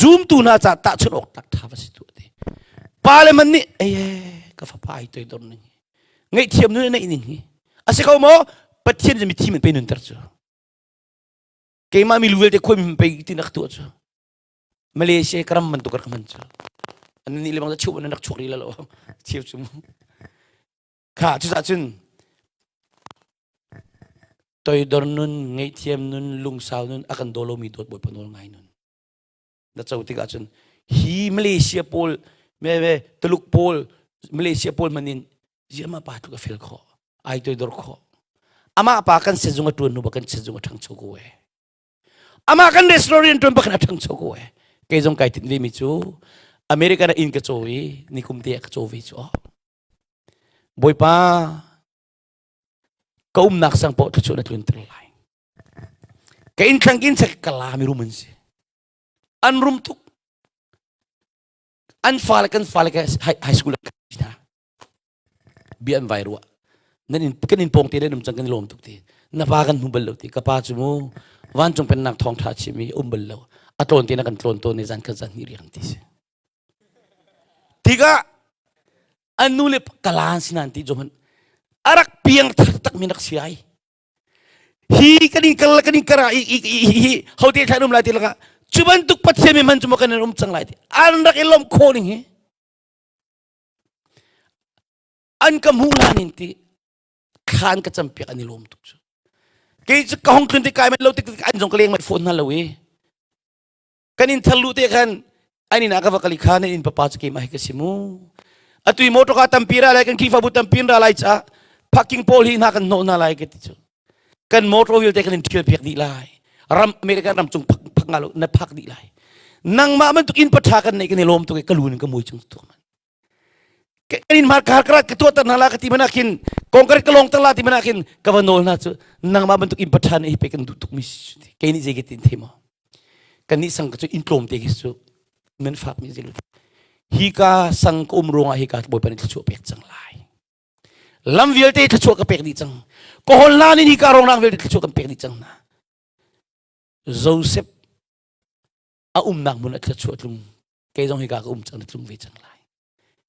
A: zumtu hna ca tahchunh awk tlak ṭha va si tu ti pa le man nih ei ka fapa ai toidor ning hi ngaihthiam nun a neih ning hi a si ko maw pathian cu mithi men pe nunter cu keimah mi lu vialte khuai mi pei ti nak tuah cu Malaysia ka ram bantuk ka hman cu an nih le bang chuh nan rak chuak rih lo cheu cu mu kha cucah cun toidor nun ngaihthiam nun lungsau nun a kan daw lomi dawt bawipa nawl ngai nun na co tikah cun hi Malaysia pawl me me Tuluk pawl Malaysia pawl manin ziama pa tluk a fel kho ai toidor kho amah pa kan sezung a tuan hnu ba kan sezung a ṭhangcho ko e amah kan restaurant tuan ba kan a ṭhangcho ko e kei zong kai tinh ve mi cu American in ka caw i nikum te ka caw ve cu Bawipa ka umnak sang paoh thluachuah na tlunter lai ka inn thlang inn chak ka la mi rum an si an rum tuk an fale kan fale ka high school an kai hna bia an vai ruah nan in kan in pawng te le num cang kan i lawm tuk ti na pa kan hmu bal lo ti ka pa cu mu vancung pennak thawng tha chim i um bal lo a tlawn te na kan tlawn tawn ni zan khat zan hnih riang ti si tikah an nu le kalan sinan ti jo arak piang thar tak mi nak si ai hi kan in kal kan in kara i i hi hote thlan um lai ti laka cu bantuk pathian mi man cu kan um cang lai ti an rak i lom kho ning hi an ka hmuh lan in ti thlan ka campiak an i lawm tuk cu kei cu ka hong tlun ti kai lo tik an zong ka leng mai phone hna lo i kan in thar lu te khan an in ah ka va kali kha nan in papa cu keimah hi ka si mu atu i motor ka tampi ra lai kan Khrihfabu tampi ra lai ca parking pawl hi hna kan hnawh hna lai ka ti cu kan motor vialte kan in thial piak dih lai ram American ram cung phak phak nga lo na phak dih lai nangmah bantuk in patha kan nei kan i lawm tuk i ka lu in ka mui chung tuk man kan in mar kar kara ka tuah tar hna la ka ti mana khin kongkaret ka long tar la ti mana khin ka va nawl hna cu nangmah bantuk in patha na hi pe kan duh tuk mi kei nih zei ka tin the maw kan nih sang ka cu in tlawm te khi cu nan fak mi zilu hi ka sang ka um ruangah hi ka bawipa nih thluachuah pek cang lai lam vialte thluachuah ka pek dih cang ka hol hlan in hi ka rongrang vialte thluachuah kan pek dih cang hna Joseph a umnak hmun a thluachuah tlung. Kei zong hika ka um cang na tlung ve cang lai.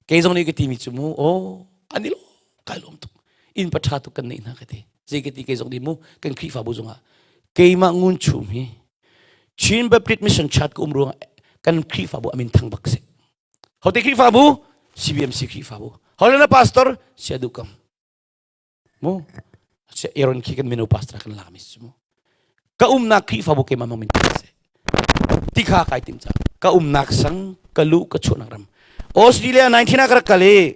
A: Kei zong nih ka timi cu mu aw an i lawm kai lawm tuk. Inn pa ṭha tuk kan neih hna ka ti. Zei ka ti kei zong nih mu kan Khrihfabu zongah keimah ngun chum hi Chin Baptist Mission Church ka um ruangah kan Khrihfabu amin thang bak si. Hote Khrihfabu? CBMC Khrihfabu. Hole na pastor? Sia duh kam. Mu sia Aaron khi kan mino pastor kan lak mi si mu. Ka umnak Khrihfabu keimah mang min thang si. Tikha kai tim ca. Ka umnak sang ka lu ka chuahnak ram. Australia 19 ah ka rak kal i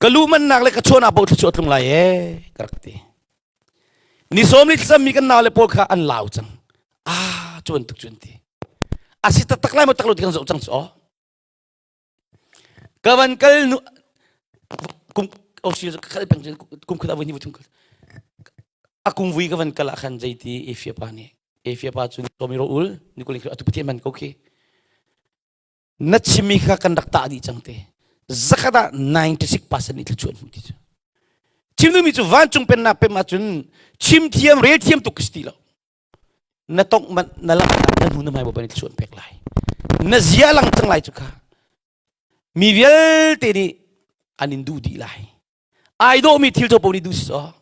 A: ka lu mannak le ka chuahnak paoh thluachuah tlung lai ee ka rak ti. Ni sawm ni thlacammi kan nau le pawl kha an lau cang. Ah, cu bantuk cu an ti. A si taktak lai maw tak lo ti kan zoh cang cu aw. Ka van kal nu kum Australia ka kal peng kum khat a voi ni voi thum kal. A kum vui ka van kal ah khan zeiti Efia pa nih Efia pa cu Tommy ro ul Nikolai atu pathian man ko khi na chimmi kha kan rak tah dih cang te zakhat ah 96% nih thluachuah an hmuh ti cu chim duhmi cu vancung pennak pem ahcun chim thiam rel thiam tuk si ti lo na tongh manh na langhnak na hnu na hmai bawipa nih thluachuah an pek lai na zia lang cang lai cu kha mi vialte nih an in duh dih lai ai dawhmi thil cu paoh nih duh si caw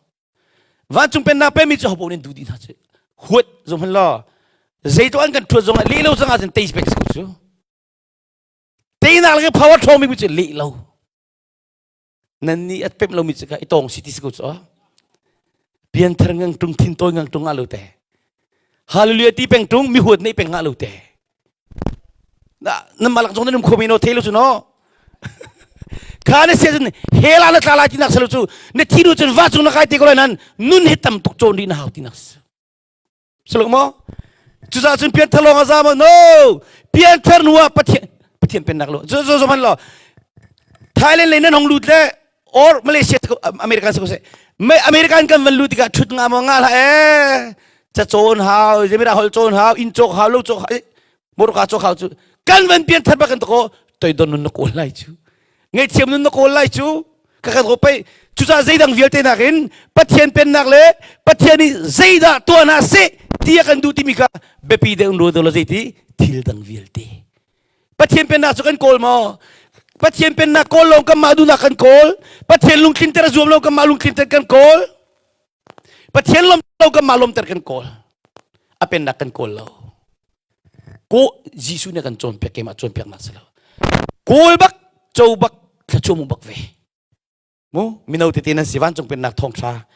A: vancung pennak pemi cu hopaoh nih duh dih hna cu huat zong hman law zeitluk an kan ṭhuat zong ah leh lo zong ah cun tei pek ko cu teinak le power ṭhawngmi cu leh lo nan nih at pem lomi cu ka i tawng si ti si ko cu pianthar ngang tung thin tawi ngang tung ah lo te Hallelujah ti peng tung mi huat nei peng nga lo te. Na na malak zong na num khomi no thei lo cu no. Kha na sia cun hela na tla lai ti nak salo cu na thi nu cun va cung na kai te ko lai nan nun hi tam tuk cawn rih na hau ti nak salo mo cucaah cun pianthar lawng a za maw no pianthar nu ah pathian pathian pennak lo zo zo zo man lo Thailand lei nan hong lut le or Malaysia American si ko seh American kan van lut tikah thut nga maw nga hlah ee ca cawn hau zemira hol cawn hau inn cawk hau lo cawk hau motorka cawk hau cu kan van pian thar bak kan to ko toidon nun na kawl lai cu ngaihthiam nun na kawl lai cu ka kan ko pei cucaah zeidang vialte nakin Pathian pennak le Pathian nih zeidah tuah hna seh ti a kan duh timi kha biapi deuh in ruat lo zeiti thil dang vialte Pathian pennak cu kan kawl maw? Pathian pennak kawl lawng kanmah duhnak kan kawl. Pathian lungtlinter a zuam lo kanmah lungtlinter kan kawl. Pathian lawm lo kanmah lawmter kan kawl. A pennak kan kawl lo. Ko Jesuh nih kan cawnpiak keimah cawnpiaknak si lo. Kawl bak, co bak, thlachuam bak ve. Mu mino tete nan si vancung pennak thawngṭha.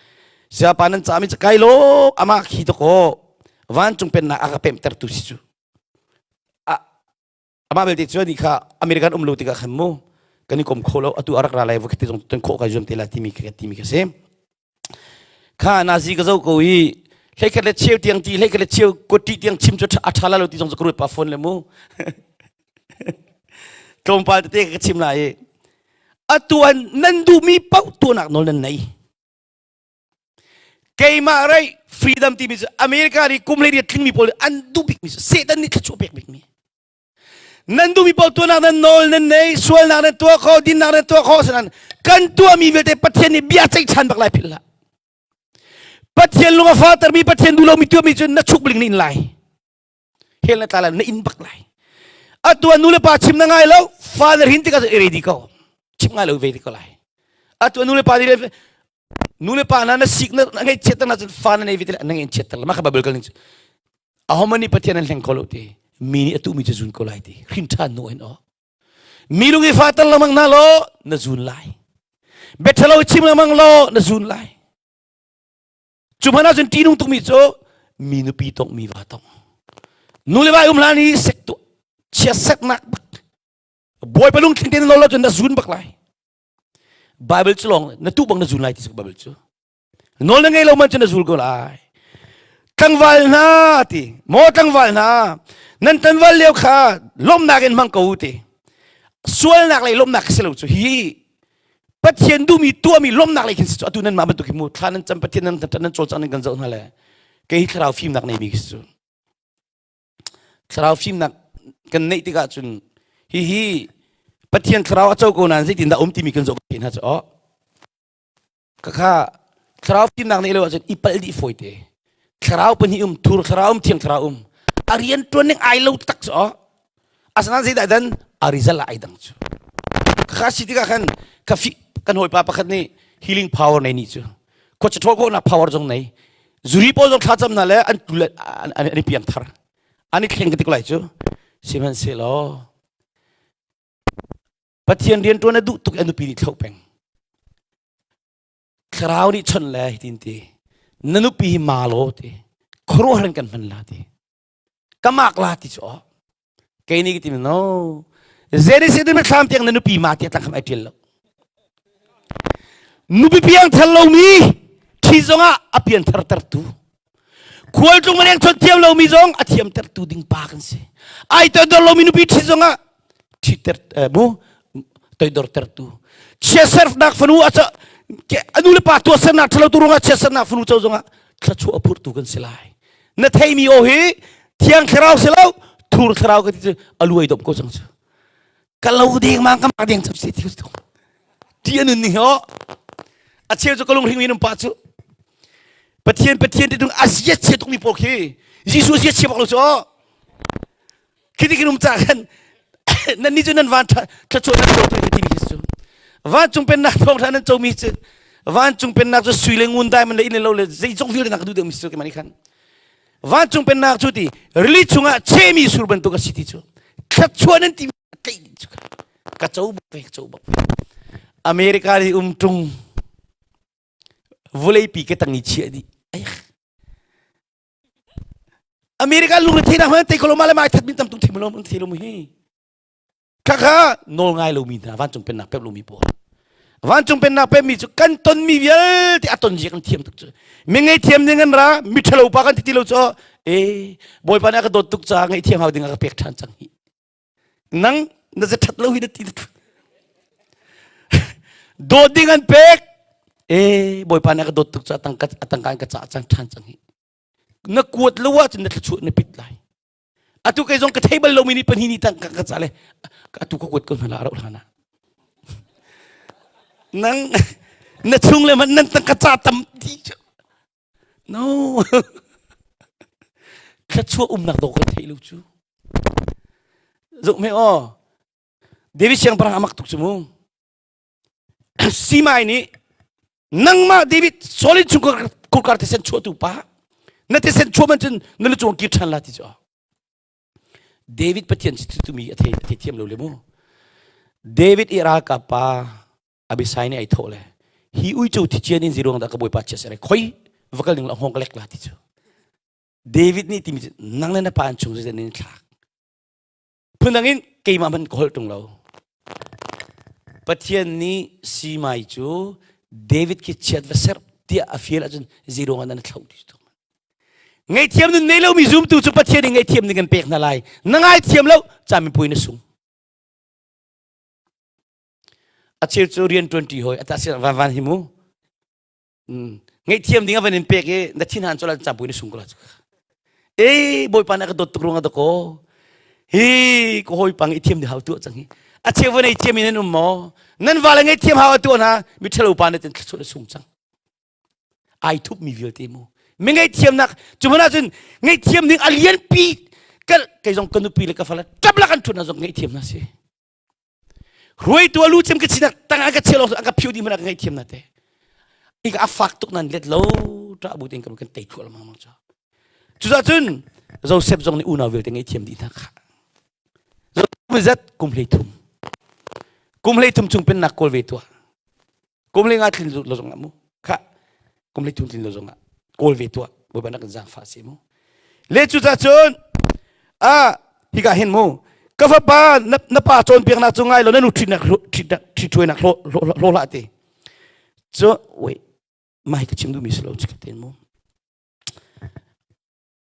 A: Siapa nan cami kai lo amah khi to ko vancung pennak a ka pemhtertu si cu. Amah belte cu ni kha American um lo tikah khan mu kan i kom kho lo atu arak ra lai va khiti zong ton khawh kai zuam te la timi ka timi ka si kha nazi ka zo ko i hleikhat le cheu tiang ti hleikhat le cheu koti tiang chim cu a tha la lo ti zong cu ka ruat pa phone le mu tlawmpal tete ka chim lai i atu an nan duhmi paoh tuahnak nawl nan nei Keimah rei freedom timi cu America nih kum 18 tlingmi pawl an duh bikmi cu Satan nih thluachuah pek bikmi. Nan duhmi pawl tuahnak nan nawl nan nei, sualnak nan tuah kho, dinnak nan tuah kho sanan kan tuahmi vialte Pathian nih bia ceih ṭhan bak lai philh hlah. Pathian lung a fatermi Pathian duh lomi tuahmi cu na chuk bling na in lai. Hell na tla lai na in bak lai. Atu ah nu le pa chim na ngai lo, father hin tikah i ready ko. Chim ngai lo ve ti ko lai. Atu ah nu le pa nih nu le pa hna na sik na ngaihchiat na cun fa na nei ve ti na ngaihchiat ter mah kha Bible kal ning cu ahohmanh nih Pathian an hleng kho lo ti mi nih a mi cu zun ko lai ti hrin ṭhan nu in aw mi lung i fa ter lengmang na law na zun lai bia lo chim lengmang law na zun lai cu hmanh ahcun ṭihnung tukmi cu mi nupi tong mi va tong nu le va um hlan i sek tu chia seknak bak bawipa lungtling tein lo lo cun na zun bak lai Bible cu lawng na tu bang na zul lai ti Bible cu nawl na ngei lo man cu na zul ko lai tlangval hna ti maw tlangval hna nan tlangval lio kha lawmnak in hmang ko u ti sualnak lei lawmnak si lo cu hi Pathian duhmi tuahmi lawmnak lei khin si cu atu nan mah bantuk hi mu thla nan cam Pathian nan nan cawlcang nan kan zoh hna le kei hi thlarau fimnak neimi khi si cu Thlarau fimnak kan neih tikah cun hihi Pathian thlarau a co ko nain zeitindah um timi kan zoh te hna cu aw. Khakha thlarau fimnak neih lo ahcun i palh dih fawi te. Thlarau pahnih um, thur thlarau um, thiang thlarau um. A rian ṭuan ning ai lo tak cu asinain zeidah dan a result ai dang cu. Kha si tikah khan ka fi kan hawipa pakhat nih healing power nei ni cu. Khuacha ṭhawl khawhnak power zong nei. Zuri pawl zong thlacam hna le an tul an an i piang thar. An i thleng ka tik lai cu. Sihmanhsehlaw Pathian rian ṭuan a duh tuk i a nupi nih thloh peng. Thlarau nih chawnh le hitin ti na nupi hi ma law ti khuaruahhar in kan hman la ti ka mak la ti cu aw kei nih ka ti no Genesis din thlam tiang na nupi ma tiah tlangkham ai ṭial lo nupi piang thar lomi thi zongah a pian thar tertu khualtlung maleng chawnh thiam lomi zong a thiam tertu ding pa kan si ai toidor lomi nupi ṭhi zongah ṭhiter mu toidor tertu chiatsernak fanu a anu le pa tuahsernak ṭhalo tu ruangah chiatsernak fanu co zongah thluachuah a phurtu kan si lai na theimi aw hi thiang thlarau si lo thur thlarau ka ti cu a luai dom ko cang cu ka lo deng mang ka mak deng cang si ti ti anun ni ho a cheu cu ka lung hring mi num pa cu Pathian Pathian ti tung a ziat chia tuk mi pawl khi Jesuh ziat chia bak lo cu khi ti kin um ca khan nan ni cu nan van thluachuah nan co tu ti mi cu vancung pennak thawngtha nan co mi cu vancung pennak cu sui le ngun diamond le inn le lo le zeizong vialte nak ka duh deuh mi cu keimah nih khan vancung pennak cu ti rili chungah chemi sur bantuk a si ti cu thluachuah nan ti tleih ding cu ka co bak ve ka co bak America nih um tung vawleipi ka tang i chiah dih America lungre thei nak hmanh te kholo ma le mai that min tam tung thei lo thei lo mu hi khakha nawl ngai lomi hna vancung pennak pek lomi pawl vancung pennak pekmi cu kan tonmi vialte a ton zia kan thiam tuk cu mi ngei thiam ding an ra mi ṭhalo pa kan ti ti lo cu e bawipa nih a ka dawt tuk caah ngaihthiam hau ding a ka pek ṭhan cang hi nang na za ṭhat lo hi na ti dawt ding an pek e bawipa nih a ka dawt tuk caah tangka a tangka in ka cah cang ṭhan cang hi na kuat lo ahcun na thluachuah na pit lai atu kei zong ka thei bal lomi nih pahnih nih tangka ka cah le atu ka kuat ko hna la ro hlan ah nang na chung le man nan tangka ca tam ti cu no thluachuah umnak dawh kan thei lo cu zoh me aw David siangpahrang amak tuk cu mu Simai nih nangmah David Saul in chung kurkar thisen chuahtu pa na thisen chuah man cun na lu cung kir ṭhan la ti cu David Pathian si tumi a thei a thei thiam lo le mu David i ralkap pa Abisai nih ai thawh le hi uico thi cian in ziruang dah ka bawipa chia sere khoi vakal ning la hong ka lek la ti cu David nih timi cu nang le na pa an chung zeizat in thlak Phundang in keimah hmanh ka holh ṭung lo. Pathian nih Simai cu David khi chiat va serh tiah a fial ahcun zeiruang ah nan thloh ti cu. Ngaihthiam nun nei lomi zumtu cu Pathian nih ngaihthiam ning kan pek hna lai. Na ngaithiam lo, camipuai na sung. A cheu cu rian ṭuanṭi hawi, a ta si van van hi mu. Ngaihthiam ding a van in pek i na thin han cu lan campui na sung ko la cu. E bawipa nih a ka dawt tuk ruang ah dakaw. Hi ka hawi pang i thiam ding hau tuah cang hi. A cheu van ei thiam in nan um maw? Nan vale ngaihthiam hau a tuah hna mi ṭhalo pa na tin thluachuah na sung cang. Ai thup mi vialte mu. Mi ngaihthiamnak cu hmanh ahcun ngaihthiam ding a lianpi ka kei zong ka nupi le ka fale ṭap lak an ṭhut hna zong ngaihthiam hna si. Hruaitu a lu cem ka chinak tang a ka chiah lo a ka phiu dih hmanh a ka ngaihthiam na te. Ika a fak tuk nan let lo ṭah bu tein kan kan tei thuah lengmang cha. Cucaah cun Joseph zong nih unau vialte ngaihthiam dih hna kha. Joseph zat kum hlei thum. Kum hlei thum chung pennak kawl ve tuah. Kum hlei nga tlin lo zong ah mu. Kha kum hlei thum tlin lo zong ah kawl ve tuah. Bawipa nak kan zaangfah si mu. Le cucaah cun a hika hin mu ka fapa na, na pa cawnpiaknak cu ngai lo na nu ṭhitnak ṭhithuainak hlaw hlah ti cu wait mah hi ka chim duhmi si lo chikat tein mu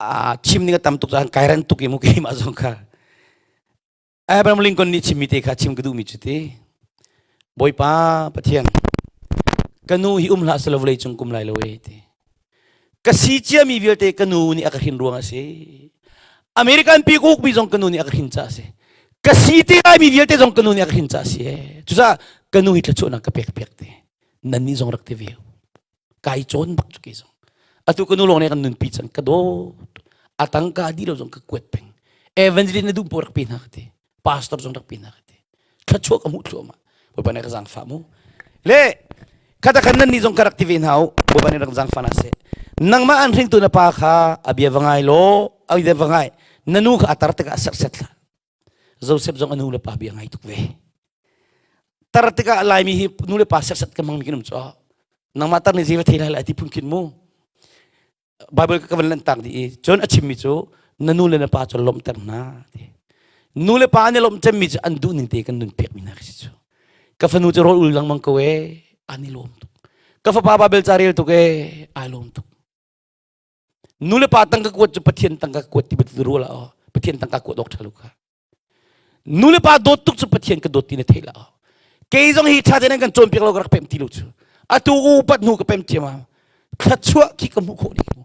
A: a chim ning a tam tuk caan kai ran tuk i mu keimah zong kha Abraham Lincoln nih chimmi te kha chim ka duhmi cu ti Bawipa Pathian ka nu hi um hlah selaw vawlei cung kum lai lo e ti ka si ciami vialte ka nu nih a ka hrin ruang a si American pi ka ukmi zong ka nu nih a ka hrin caah a si ka si te laimi vialte zong ka nu nih a ka hrin caah a si e cucaah ka nu hi thluachuahnak ka pek piak te nan nih zong rak ti ve kai cawn bak cu ke zong atu ka nu lawng nih kan nunpi cang ka dawt. A tangka di lo zong ka kuat peng. Evangelist na duh po rak pe hna ka ti. Pastor zong rak pe hna ka ti. Thluachuah ka hmuh thluahmah. Bawipa nih ka zaangfah mu. Le khata khan nan nih zong ka rak ti ve hna u. Bawipa nih rak zaangfah na seh. Nangmah an hringtu na pa kha a bia va ngai law, a bia va ngai. Na nu kha a tar tikah a serhset hlah. Joseph zong a nu le pa bia ngai tuk ve. Tar tikah Laimi hi nu le pa serhset kan hmangmi kan um cu. Nangmah tar nih zei va thei lai lai ti phun khin mu. Bible ka van lanhtak dih i cun a chimmi cu na nu le na pa cu lawmhter hna ti. Nu le pa an i lawmh cemmi cu an duh ning te kan nun piakmi hna khi si cu. Ka fanu cu rawl ul lengmang ko ee an i lawm tuk. Ka fapa Bible ca rel tuk ee ai lawm tuk. Nu le pa tangka kuat cu Pathian tangka kuat ti betul rual ah Pathian tangka kuat awk ṭha lo kha. Nu le pa dawt tuk cu Pathian ka dawt ti na theih la. Kei zong hi ṭha tein kan cawnpiak lo ka rak pem ti lo cu. Atu upat hnu ka pem ciamam. Thluachuah khi ka hmuh khawh dih mu.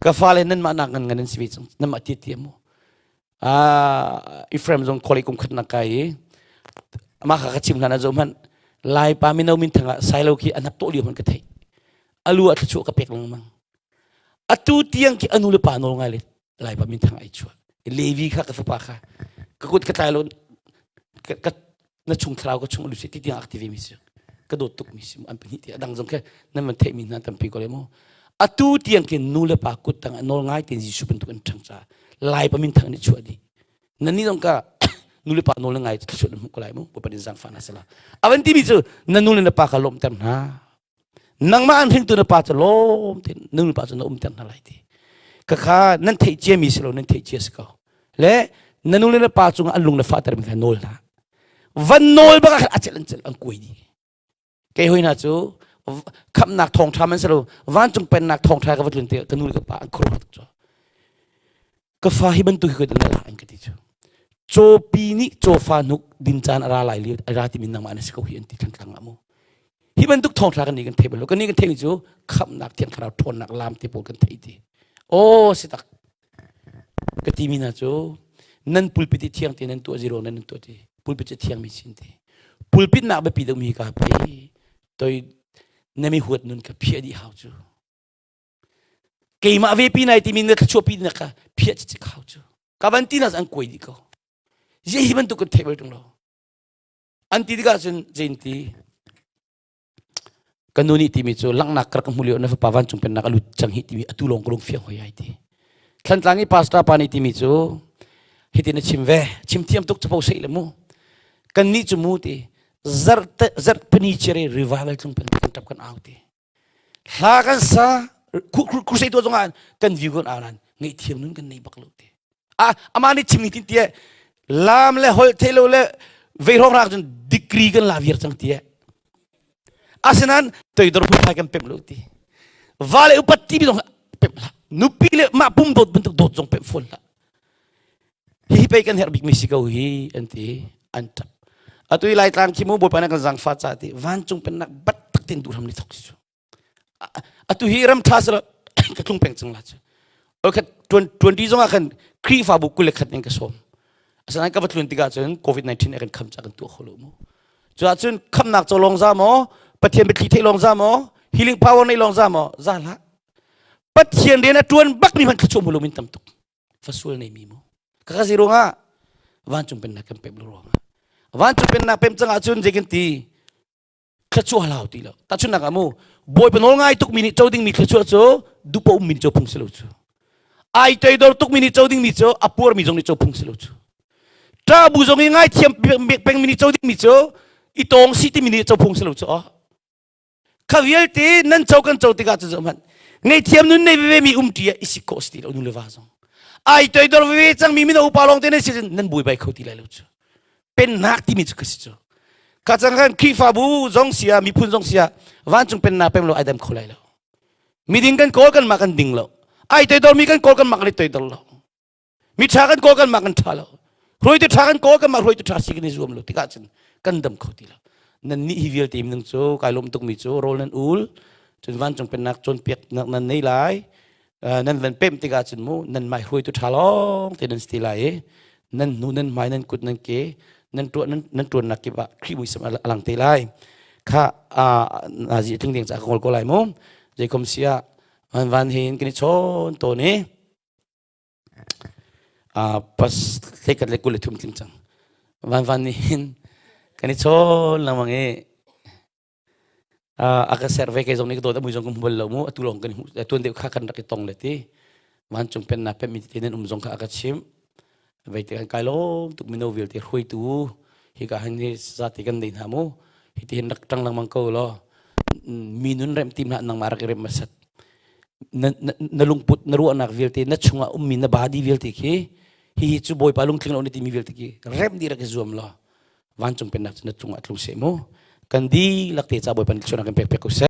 A: Ka fale nanmah nak ngan ngan an si ve cang. Nanmah tia tia mu. Ah, Ephraim zong khawlei kum khat nak kai i amah kha ka chim hlan ah zoh hmanh Laipa mino min thang ah sailo khi a hnap tawh lio hmanh ka theih. Alu ah thluachuah ka pek lengmang. Atu tiang khi anu le pa nawl ngai le Laipa minthang ai chuah. Levi kha ka fapa kha ka kut ka tlai lo ka na chung thlarau ka chung alu si ti tiang ak ti ve mi si ka dawt tuk mi si an pahnih ti adang zong khe nan van theih mi hna tampi ko le mu atu tiang kin nu le pa kut tang nawl ngai ten Jesuh bantuk an ṭhang ca Laipa minthang nih chuah dih nan ni zong ka nu le pa nawl ngai thluachuah na hmuh ko lai mu Bawipa nih zaangfah na sala avan ti mi cu na nu le na pa kha lawmhter hna Nangmah an hringtu na pa cu lawm tein na nupa cu na umter hna lai ti. Khakha nan theih cia mi si lo nan theih cia si ko. Le na nu le na pa cungah an lung na fahter mi kha nawl hna. Van nawl bak ah khan a celh an celh an kuai dih. Kei hoi hna cu khamhnak thawngṭha man si lo vancung pennak thawngṭha ka va tlun tikah ka nu le ka pa an khuaruah tuk cu. Ka fa hi bantuk hi ko na la an ka ti cu. Cawpi nih cawfa hnuk din caan a ra lai li a ra timi nangmah na si ko hi an ti thlangtlang ah mu. Hi bantuk thawngṭha kan nih kan thei bal lo. Kan nih kan theihmi cu khamhnak thiang thlarau ṭhawnnak lam te pawl kan thei ti. Aw si tak. Ka timi hna cu nan pulpit i thiang te nan tuah zero nan tuah ti. Pulpit cu thiangmi sin ti. Pulpit nak biapi deuhmi hi ka pei toi na mi huat nun ka phiah dih hau cu. Keimah ve pi nai timi na thluachuah pi na ka phiah cicik hau cu. Ka van ti na an kuai dih ko. Zi hi bantuk kan thei bal ṭung lo. An ti tikah cun zein ti ka nu nih timi cu langhnak ka rak hmu lio na fapa vancung pennak a lut cang hi timi atu lawng ka lung fiang hoi ai ti. Thlantlang i pastor pa nih timi cu hitin a chim ve chim thiam tuk capo sei le mu kan nih cu mu ti zarh zarh pani chere revival tlung pen kan tap kan au ti hla kan sa crusade tuah zongah kan view kan au nan ngaihthiam nun kan nei bak lo ti a ama nih chim ni tin tie lam le hol thei lo le vei hrawng rak cun degree kan la viar cang tie asinain toidor phunphai kan pemh lo ti va le upat ti mi zong pemh hlah nupi le mah pum dawt bantuk dawt zong pemh fawn hlah Hihi pei kan herh bikmi si ko hi an ti an ṭap. Atu i Laitlang khi mu Bawipa nih kan zaangfah ca ti vancung pennak bat tak tein duhram ni thok si cu. Atu hi ram ṭha sila ka tlung peng cang la cu. Oi khat 20 zong ah khan Khrihfabu 21 in ka sawm. Asinain ka va tlun tikah cun COVID-19 a kan kham ca kan tuah kho lo mu. Cuah cun khamnak caw lawng za maw Pathian biathli theih lawng za maw healing power nei lawng za maw za hlah. Pathian rian a ṭuan bak mi hmanh thluachuah hmu lo min tam tuk. Fasual neimi mu. Kaka zi ruangah vancung pennak kan pem lo ruangah. Vancung pennak pem cang ahcun zei kan ti thluachuah hlau ti lo. Tahchunhnak ah mu Bawipa nawl ngai tuk mi nih co dingmi thluachuah cu dupa um mi nih co phung si lo cu. Ai toidor tuk mi nih co dingmi cu a puar mi zong nih co phung si lo cu. Ṭabu zong i ngaithiam peng mi nih co dingmi cu i tawng si timi nih co phung si lo cu. Kha vialte nan co kan co tikah cu zoh hmanh. Ngaihthiam nun nei veve mi um ṭi ah i sik khawh si ti lo nu le va zong. Ai toidor veve cangmi mino upa lawng te nan si cun nan buaibai kho ti lai lo cu. Pennak timi cu ka si cu. Kha cang khan Khrihfabu zong sia miphun zong sia vancung pennak pem lo ai dam kho lai lo. Miding kan kawl kan mah kan ding lo. Ai toidor mi kan kawl kan mah kan i toidor lo. Mi ṭha kan kawl kan mah kan ṭha lo. Hruaitu ṭha kan kawl kan mah hruaitu ṭha si kan i zuam lo tikah cun kan dam kho ti lo. Nan nih hi vialte minung cu kai lawm tukmi cu rawl nan ul cun vancung pennak cawnpiaknak nan nei lai nan van pemh tikah cun mu nan mah hruaitu ṭha lawng te nan si ti lai i nan hnu nan hmai nan kut nan ke nan tuah nan ṭuannak kip ah Khrih muisam a lang te lai kha nazi tling ding ca ka ngol ko lai mu zeikom sia van van hin kan i chawn tawn i. Pas hleikhat le 23 tling cang. Van van nih hin kan i chawn lengmang i a ka ser ve kei zong nih ka dawt a mui zong ka hmu bal lo mu atu lawng kan hmu tuan deuh kha kan rak i tong le ti vancung pennak pemmi tete nan um zong kha a ka chimh vei te kan kai lawm tuk mino vialte hruaitu hika hin hi zati kan nei hna mu hiti hin rak ṭang lengmang ko law mi nun remh tim hlah nangmah rak i remh hmasat na, na, na lungput na ruahnak vialte na chungah ummi na body vialte khi hihi cu bawipa lungtling lo na timi vialte khi remh dih rak i zuam law vancung pennak cu na cungah tlung seh mu kan dihlak te ca bawipa nih thluachuahnak kan pek piak ko seh.